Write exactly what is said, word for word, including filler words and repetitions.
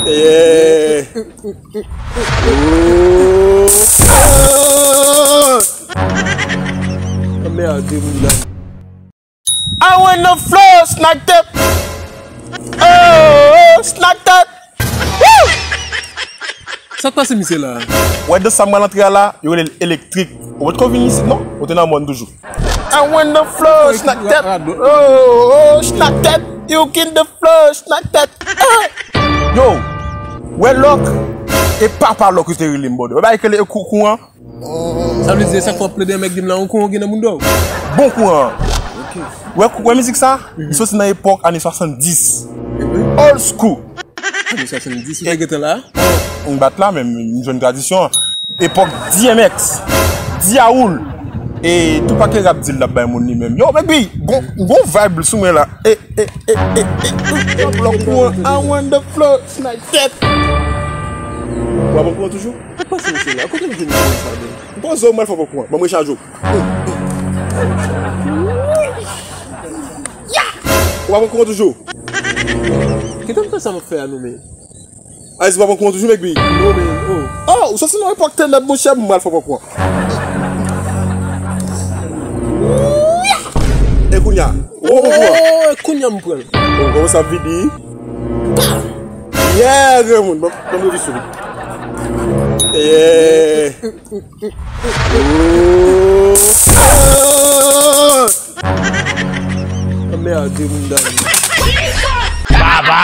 Yeah. Oh. Ah. Anmède moun nan. I want the flow, snack tèt. Oh, snack tèt. Woo! Sa k pase misye la? Wè, dans sa m pral antre a la, yo rele l elektrik. Ou potko vin isit non? Ou te nan mòn toujou. I want the flow, snack tèt. Oh, oh, snack tèt. You get the flow, snack tèt. Ah. Yo, wè lòk. E papa lòk yo te rele m, bòdè. Wè bagay ke le kou-, kouran. Sa vle di, chak fwa w ap plede yon nèg di m la, yon kouran gen nan bounda w. Bon kouran. Ok. Wè, wè mizik sa, li soti nan epòk ane swasanndis. Old school. Ane swasanndis, ou te gentan la? M bat la, men m jwenn tradisyon an. Epòk D M X, Diaoul. E tout pakèt rap di l ap bay moun li menm. Yo, baby, gon, gon vibe sou mwen la. E, e, e, e, e, lòk kouran, I want the flow, snack tèt. W ap pran kouran toujou? Sa k pase misye la? Kote l jwenn kouran sa menm? M poze w, m al fè w pran kouran. Ban m rechaje w. Ou pa pran kouran toujou? Kite m fè sa m ap fè a non, men. Ayis, ou pa pran kouran toujou, Mekbi? Non, men, oh. Oh, ou soti nan epòk tènèb, monchè, m pral fè w pran kouran. E kounye a? Ou pa pran kouran? Oh, e kounye a m pran l. Oh, kòman sa vini? Yeah, granmoun, ban, ban m revi sou li. Yeah. Oh. Ah! Anmède moun dam. Baba.